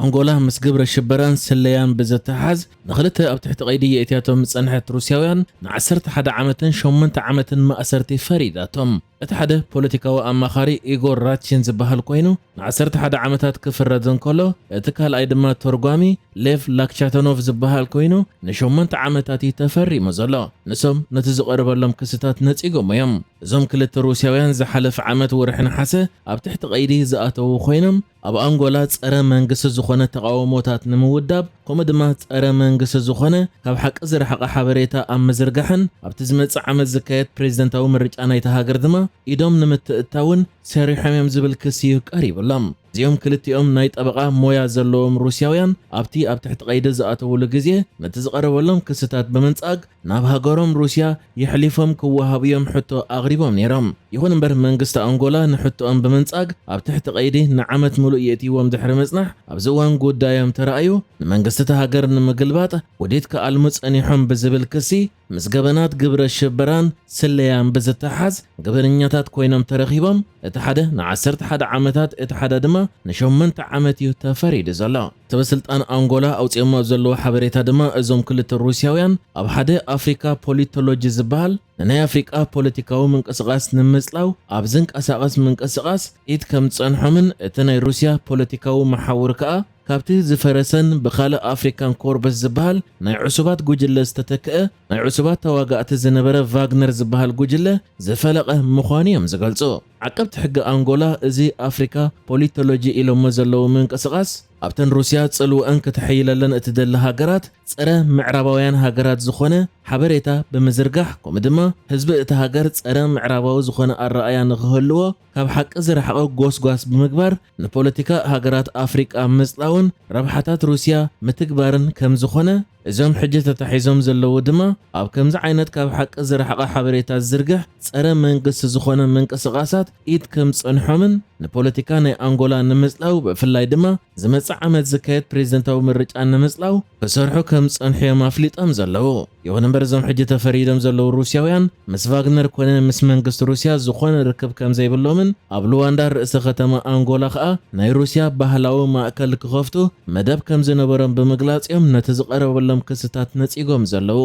ኣንጎላ ምስ ግብረ ሽበራን ስለያን ብዝተሓዝ ንኽልተ ኣብ ትሕቲ ቀይዲ የእትያቶም ዝጸንሐት ሩስያውያን ን11 ዓመትን ሸሞንተ ዓመትን ማእሰርቲ ፈሪዳቶም። እቲ ሓደ ፖለቲካዊ ኣማኻሪ ኢጎር ራትቺን ዝበሃል ኮይኑ ን11 ዓመታት ክፍረድ እንከሎ፣ እቲ ካልኣይ ድማ ተርጓሚ ሌቭ ላክቻተኖቭ ዝበሃል ኮይኑ ንሸሞንተ ዓመታት እዩ ተፈሪሙ ዘሎ። ንሶም ነቲ ዝቐረበሎም ክስታት ነጺጎም እዮም። እዞም ክልተ ሩስያውያን ዝሓለፈ ዓመት ወርሒ ነሓሰ ኣብ ትሕቲ ቀይዲ ዝኣተዉ ኮይኖም ኣብ ኣንጎላ ጸረ መንግስቲ ዝኾነ ተቓውሞታት ንምውዳብ ከምኡ ድማ ጸረ መንግስቲ ዝኾነ ካብ ሓቂ ዝረሓቐ ሓበሬታ ኣብ ምዝርጋሕን ኣብቲ ዝመጽእ ዓመት ዝካየድ ፕሬዝደንታዊ ምርጫ ናይታ ሃገር ድማ ኢዶም ንምትእታውን ሰሪሖም እዮም ዝብል ክሲ እዩ ቀሪብሎም። እዚኦም ክልቲኦም ናይ ጠበቓ ሞያ ዘለዎም ሩስያውያን ኣብቲ ኣብ ትሕቲ ቀይዲ ዝኣተውሉ ግዜ ነቲ ዝቐረበሎም ክስታት ብምንጻግ ናብ ሃገሮም ሩስያ የሕሊፎም ክወሃቡ እዮም ሕቶ ኣቕሪቦም ነይሮም። ይኹን እምበር መንግስቲ ኣንጎላ ንሕቶኦም ብምንጻግ ኣብ ትሕቲ ቀይዲ ንዓመት ምሉእ የእትይዎም ድሕሪ ምጽናሕ ኣብዚ እዋን ጉዳዮም ተራእዩ ንመንግስቲ እታ ሃገር ንምግልባጥ ውዲት ክኣልሙ ጸኒሖም ብዝብል ክሲ ምስ ገበናት ግብረ ሽበራን ስለያን ብዝተሓዝ ገበነኛታት ኮይኖም ተረኺቦም። እቲ ሓደ ን11 ዓመታት እቲ ሓደ ድማ ንሸሞንተ ዓመት እዩ ተፈሪዱ ዘሎ። ሰበስልጣን ኣንጎላ ኣውፂኦሞ ኣብ ዘለዎ ሓበሬታ ድማ እዞም ክልተ ሩስያውያን ኣብ ሓደ ኣፍሪካ ፖሊቶሎጂ ዝበሃል ንናይ ኣፍሪቃ ፖለቲካዊ ምንቅስቃስ ንምጽላው ኣብ ዝንቀሳቐስ ምንቅስቃስ ኢድ ከም ዝጸንሖምን እቲ ናይ ሩስያ ፖለቲካዊ መሓውር ከኣ ካብቲ ዝፈረሰን ብኻልእ ኣፍሪካን ኮርበስ ዝበሃል ናይ ዕሱባት ጉጅለ ዝተተክአ ናይ ዕሱባት ተዋጋእቲ ዝነበረ ቫግነር ዝበሃል ጉጅለ ዝፈለቐ ምዃኑ እዮም ዝገልጹ። ዓቀብቲ ሕጊ ኣንጎላ እዚ ኣፍሪካ ፖሊቶሎጂ ኢሎሞ ዘለዉ ምንቅስቃስ ኣብተን ሩስያ ጽልወአን ክተሐይለለን እትደሊ ሃገራት ጸረ ምዕራባውያን ሃገራት ዝኾነ ሓበሬታ ብምዝርጋሕ ከምኡ ድማ ህዝቢ እቲ ሃገር ጸረ ምዕራባዊ ዝኾነ ኣረኣያ ንክህልዎ ካብ ሓቂ ዝረሓቐ ጎስጓስ ብምግባር ንፖለቲካ ሃገራት ኣፍሪቃ ምጽላውን ረብሓታት ሩስያ ምትግባርን ከም ዝኾነ እዞም ሕጂ ተታሒዞም ዘለዉ ድማ ኣብ ከምዚ ዓይነት ካብ ሓቂ ዝረሓቐ ሓበሬታ ዝዝርግሕ ጸረ መንግስቲ ዝኾነ ምንቅስቃሳት ኢድ ከም ዝጸንሖምን ንፖለቲካ ናይ ኣንጎላ ንምጽላው ብፍላይ ድማ ዝመጽእ ዓመት ዝካየድ ፕሬዝደንታዊ ምርጫ ንምጽላው ክሰርሑ ከም ዝጸንሑ እዮም ኣፍሊጦም ዘለዉ። ይኹን እምበር እዞም ሕጂ ተፈሪዶም ዘለዉ ሩስያውያን ምስ ቫግነር ኮነ ምስ መንግስቲ ሩስያ ዝኾነ ርክብ ከም ዘይብሎምን ኣብ ሉዋንዳ ርእሰ ከተማ ኣንጎላ ኸኣ ናይ ሩስያ ባህላዊ ማእከል ክኸፍቱ መደብ ከም ዝነበሮም ብምግላጽ እዮም ነቲ ዝቐረበሎም ክስታት ነጺጎም ዘለዉ።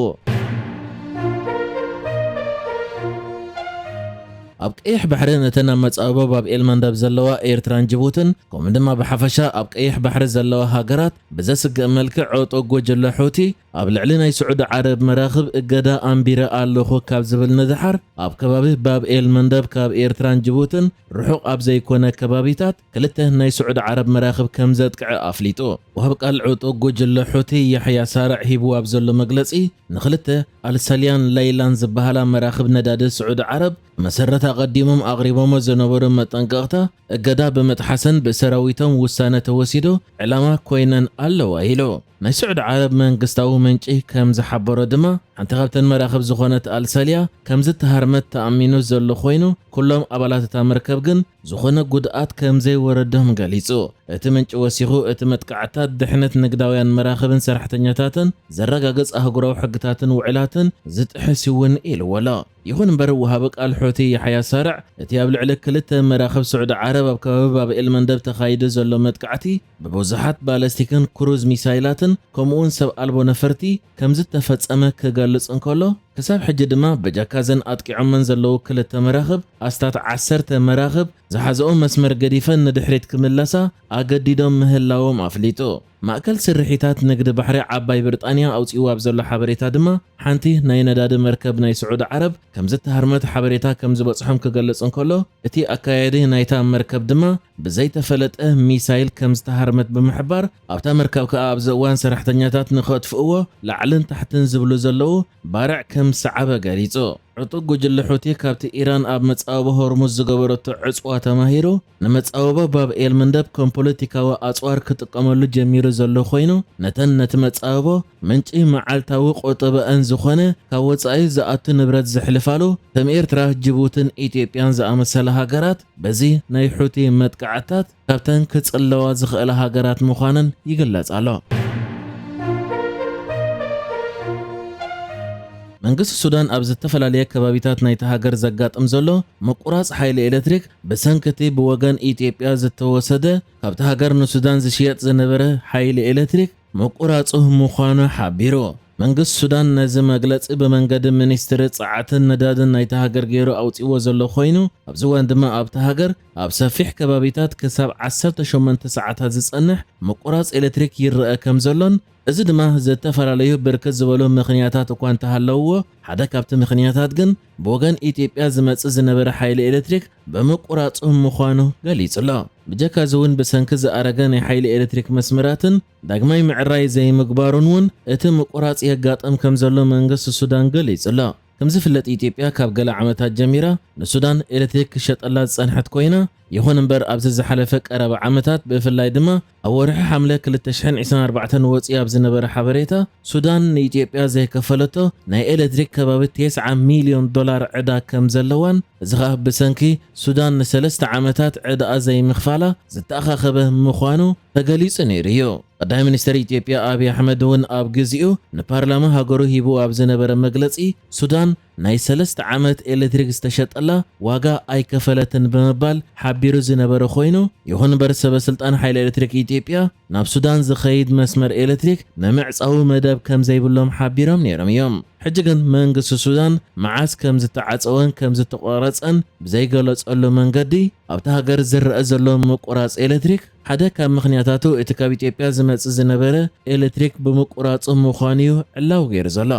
ኣብ ቀይሕ ባሕሪ ነተን ኣብ መጻብቦ ባብ ኤል መንደብ ዘለዋ ኤርትራን ጅቡትን ከምኡ ድማ ብሓፈሻ ኣብ ቀይሕ ባሕሪ ዘለዋ ሃገራት ብዘስግእ መልክዕ ዕጡቕ ጉጅለ ሑቲ ኣብ ልዕሊ ናይ ስዑዲ ዓረብ መራኽብ እገዳ ኣንቢረ ኣለኹ ካብ ዝብል ንድሓር ኣብ ከባቢ ባብ ኤል መንደብ ካብ ኤርትራን ጅቡትን ርሑቕ ኣብ ዘይኮነ ከባቢታት ክልተ ናይ ስዑዲ ዓረብ መራኽብ ከም ዘጥቅዐ ኣፍሊጡ። ወሃብ ቃል ዕጡቕ ጉጅለ ሑቲ ያሕያ ሳርዕ ሂብዎ ኣብ ዘሎ መግለጺ ንክልተ ኣልሰልያን ለይላን ዝበሃላ መራኽብ ነዳዲ ስዑዲ ዓረብ መሰረት ኣቐዲሞም ኣቕሪቦሞ ዝነበሩ መጠንቀቕታ እገዳ ብምጥሓሰን ብሰራዊቶም ውሳነ ተወሲዱ ዕላማ ኮይነን ኣለዋ ኢሉ። ናይ ስዑዲ ዓረብ መንግስታዊ ምንጪ ከም ዝሓበሮ ድማ ሓንቲ ካብተን መራኽብ ዝኾነት ኣልሰልያ ከም ዝተሃርመት ተኣሚኑ ዘሎ ኮይኑ ኩሎም ኣባላት እታ መርከብ ግን ዝኾነ ጉድኣት ከም ዘይወረዶም ገሊጹ። እቲ ምንጪ ወሲኹ እቲ መጥቃዕትታት ድሕነት ንግዳውያን መራኽብን ሰራሕተኛታትን ዘረጋግጽ ኣህጉራዊ ሕግታትን ውዕላትን ዝጥሕስ እውን ኢልዎ ኣሎ። ይኹን እምበር ወሃቢ ቃል ሑቲ ያሕያ ሳርዕ እቲ ኣብ ልዕሊ ክልተ መራኽብ ስዑዲ ዓረብ ኣብ ከባቢ ባብ ኤል መንደብ ተኻይዱ ዘሎ መጥቃዕቲ ብብዙሓት ባለስቲክን ክሩዝ ሚሳይላትን ከምኡውን ሰብ ኣልቦ ነፈርቲ ከም ዝተፈጸመ ክገልጽ እንከሎ ክሳብ ሕጂ ድማ በጃካዘን ኣጥቂዖመን ዘለዉ ክልተ መራኽብ ኣስታት ዓሰርተ መራኽብ ዝሓዘኦ መስመር ገዲፈን ንድሕሪት ክምለሳ ኣገዲዶም ምህላዎም ኣፍሊጡ። ማእከል ስርሒታት ንግዲ ባሕሪ ዓባይ ብሪጣንያ ኣውጺእዎ ኣብ ዘሎ ሓበሬታ ድማ ሓንቲ ናይ ነዳዲ መርከብ ናይ ስዑዲ ዓረብ ከም ዝተሃርመት ሓበሬታ ከም ዝበጽሖም ክገልጽ እንከሎ እቲ ኣካያዲ ናይታ መርከብ ድማ ብዘይተፈለጠ ሚሳይል ከም ዝተሃርመት ብምሕባር ኣብታ መርከብ ከኣ ኣብዚ እዋን ሰራሕተኛታት ንኸጥፍእዎ ላዕልን ታሕትን ዝብሉ ዘለዉ ባርዕ ከም ዝሰዓበ ገሊጹ። ዕጡቕ ጉጅለ ሑቲ ካብቲ ኢራን ኣብ መጻወቦ ሆርሙዝ ዝገበረቶ ዕጽዋ ተማሂሩ ንመጻወቦ ባብ ኤል መንደብ ከም ፖለቲካዊ ኣጽዋር ክጥቀመሉ ጀሚሩ ዘሎ ኮይኑ ነተን ነቲ መጻወቦ ምንጪ መዓልታዊ ቁጠበአን ዝኾነ ካብ ወጻኢ ዝኣቱ ንብረት ዘሕልፋሉ ከም ኤርትራ፣ ጅቡትን ኢትዮጵያን ዝኣመሰላ ሃገራት በዚ ናይ ሑቲ መጥቃዕታት ካብተን ክጽለዋ ዝኽእላ ሃገራት ምዃነን ይግለጽ ኣሎ። መንግስቲ ሱዳን ኣብ ዝተፈላለየ ከባቢታት ናይቲ ሃገር ዘጋጥም ዘሎ ምቁራጽ ሓይሊ ኤሌክትሪክ ብሰንኪ እቲ ብወገን ኢትዮጵያ ዝተወሰደ ካብቲ ሃገር ንሱዳን ዝሽየጥ ዝነበረ ሓይሊ ኤሌክትሪክ ምቁራጹ ምዃኑ ሓቢሩ። መንግስቲ ሱዳን ነዚ መግለጺ ብመንገዲ ሚኒስትሪ ጸዓትን ነዳድን ናይቲ ሃገር ገይሩ ኣውጺእዎ ዘሎ ኮይኑ፣ ኣብዚ እዋን ድማ ኣብቲ ሃገር ኣብ ሰፊሕ ከባቢታት ክሳብ ዓሰርተ ሸሞንተ ሰዓታት ዝጸንሕ ምቁራጽ ኤሌክትሪክ ይረአ ከም ዘሎን፣ እዚ ድማ ዝተፈላለዩ ብርክት ዝበሉ ምኽንያታት እኳ እንተሃለውዎ፣ ሓደ ካብቲ ምኽንያታት ግን ብወገን ኢትዮጵያ ዝመጽእ ዝነበረ ሓይሊ ኤሌክትሪክ ብምቁራጹ ምዃኑ ገሊጹ ኣሎ። ብጀካ እዚ እውን ብሰንኪ ዝኣረገ ናይ ሓይሊ ኤሌክትሪክ መስመራትን ዳግማይ ምዕራይ ዘይምግባሩን እውን እቲ ምቁራጽ የጋጥም ከም ዘሎ መንግስቲ ሱዳን ገሊጹ ኣሎ። ከም ዝፍለጥ ኢትዮጵያ ካብ ገለ ዓመታት ጀሚራ ንሱዳን ኤሌክትሪክ ክሸጠላ ዝጸንሐት ኮይና፣ ይኹን እምበር ኣብዚ ዝሓለፈ ቀረባ ዓመታት ብፍላይ ድማ ኣብ ወርሒ ሓምለ ክልተ ሽሕን ዕስራን ኣርባዕተን ወጺኡ ኣብ ዝነበረ ሓበሬታ ሱዳን ንኢትዮጵያ ዘይከፈለቶ ናይ ኤሌክትሪክ ከባቢ ተስዓ ሚልዮን ዶላር ዕዳ ከም ዘለዋን፣ እዚ ኸኣ ብሰንኪ ሱዳን ንሰለስተ ዓመታት ዕዳኣ ዘይምኽፋላ ዝተኣኻኸበ ምዃኑ ተገሊጹ ነይሩ እዩ። ቀዳማይ ሚኒስተር ኢትዮጵያ ኣብይ ኣሕመድ እውን ኣብ ግዚኡ ንፓርላማ ሃገሩ ሂቡ ኣብ ዝነበረ መግለጺ፣ ሱዳን ናይ ሰለስተ ዓመት ኤሌክትሪክ ዝተሸጠላ ዋጋ ኣይከፈለትን ብምባል ሓቢሩ ዝነበረ ኮይኑ፣ ይኹን እምበር ሰበ ስልጣን ሓይሊ ኤሌክትሪክ ኢትዮጵያ ናብ ሱዳን ዝኸይድ መስመር ኤሌክትሪክ ምምዕጻው መደብ ከም ዘይብሎም ሓቢሮም ነይሮም እዮም። ሕጂ ግን መንግስቲ ሱዳን መዓስ ከም ዝተዓጸወን ከም ዝተቋረጸን ብዘይገለጸሉ መንገዲ ኣብቲ ሃገር ዝረአ ዘሎ ምቁራጽ ኤሌክትሪክ ሓደ ካብ ምኽንያታቱ እቲ ካብ ኢትዮጵያ ዝመጽእ ዝነበረ ኤሌክትሪክ ብምቁራጹ ምዃኑ እዩ ዕላዊ ገይሩ ዘሎ።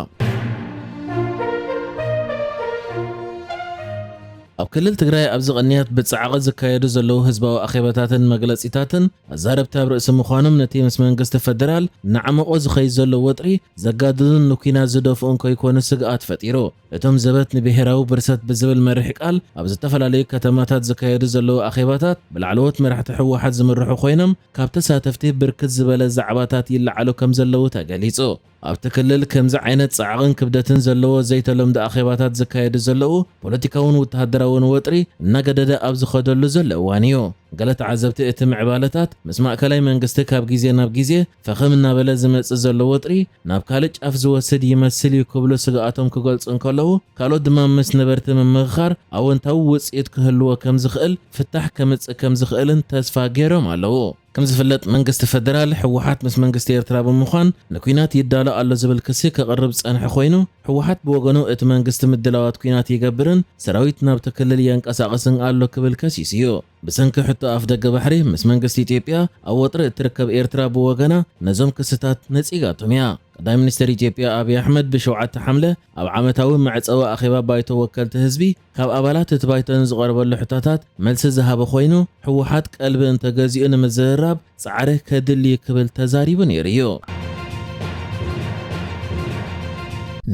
ኣብ ክልል ትግራይ ኣብዚ ቅንያት ብጻዕቒ ዝካየዱ ዘለዉ ህዝባዊ ኣኼባታትን መግለጺታትን ኣዛረብቲ ኣብ ርእሲ ምዃኖም ነቲ ምስ መንግስቲ ፈደራል እናዓመቖ ዝኸይድ ዘሎ ወጥሪ ዘጋድዱን ንኲናት ዝደፍኡን ከይኮኑ ስግኣት ፈጢሩ። እቶም ዘበት ንብሄራዊ ብርሰት ብዝብል መሪሕ ቃል ኣብ ዝተፈላለዩ ከተማታት ዝካየዱ ዘለዉ ኣኼባታት ብላዕለዎት መራሕቲ ህወሓት ዝምርሑ ኮይኖም ካብ ተሳተፍቲ ብርክት ዝበለ ዛዕባታት ይለዓሉ ከም ዘለዉ ተገሊጹ። ኣብቲ ክልል ከምዚ ዓይነት ጻዕቕን ክብደትን ዘለዎ ዘይተለምዶ ኣኼባታት ዝካየዱ ዘለዉ ፖለቲካውን ወተሃደራውን ወጥሪ እናገደደ ኣብ ዝኸደሉ ዘሎ እዋን እዩ። ገለ ተዓዘብቲ እቲ ምዕባለታት ምስ ማእከላይ መንግስቲ ካብ ግዜ ናብ ግዜ ፈኸም እናበለ ዝመጽእ ዘሎ ወጥሪ ናብ ካልእ ጫፍ ዝወስድ ይመስል እዩ ክብሉ ስግኣቶም ክገልጹ እንከለዉ፣ ካልኦት ድማ ምስ ነበርቲ ምምኽኻር ኣወንታዊ ውጽኢት ክህልዎ ከም ዝኽእል፣ ፍታሕ ከምጽእ ከም ዝኽእልን ተስፋ ገይሮም ኣለዉ። ከም ዝፍለጥ መንግስቲ ፈደራል ህወሓት ምስ መንግስቲ ኤርትራ ብምዃን ንኲናት ይዳሎ ኣሎ ዝብል ክሲ ከቕርብ ዝጸንሐ ኮይኑ፣ ህወሓት ብወገኑ እቲ መንግስቲ ምድላዋት ኲናት ይገብርን ሰራዊት ናብቲ ክልል የንቀሳቕስን ኣሎ ክብል ከሲሱ እዩ። ብሰንኪ ሕቶ ኣፍ ደገ ባሕሪ ምስ መንግስቲ ኢትዮጵያ ኣብ ወጥሪ እትርከብ ኤርትራ ብወገና ነዞም ክስታት ነጺጋቶም እያ። ቀዳማይ ሚኒስተር ኢትዮጵያ ኣብይ ኣሕመድ ብሸውዓተ ሓምለ ኣብ ዓመታዊ መዕጸዊ ኣኼባ ባይቶ ወከልቲ ህዝቢ ካብ ኣባላት እቲ ባይቶ ንዝቐረበሉ ሕቶታት መልሲ ዝሃበ ኮይኑ፣ ህወሓት ቀልቢ እንተገዚኡ ንምዝርራብ ጻዕሪ ከድሊ እዩ ክብል ተዛሪቡ ነይሩ እዩ።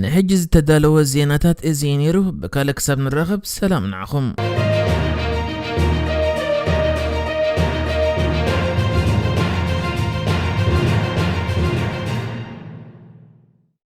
ንሕጂ ዝተዳለወ ዜናታት እዚ እዩ ነይሩ። ብካልእ ክሳብ ንራኸብ ሰላም ንዓኹም።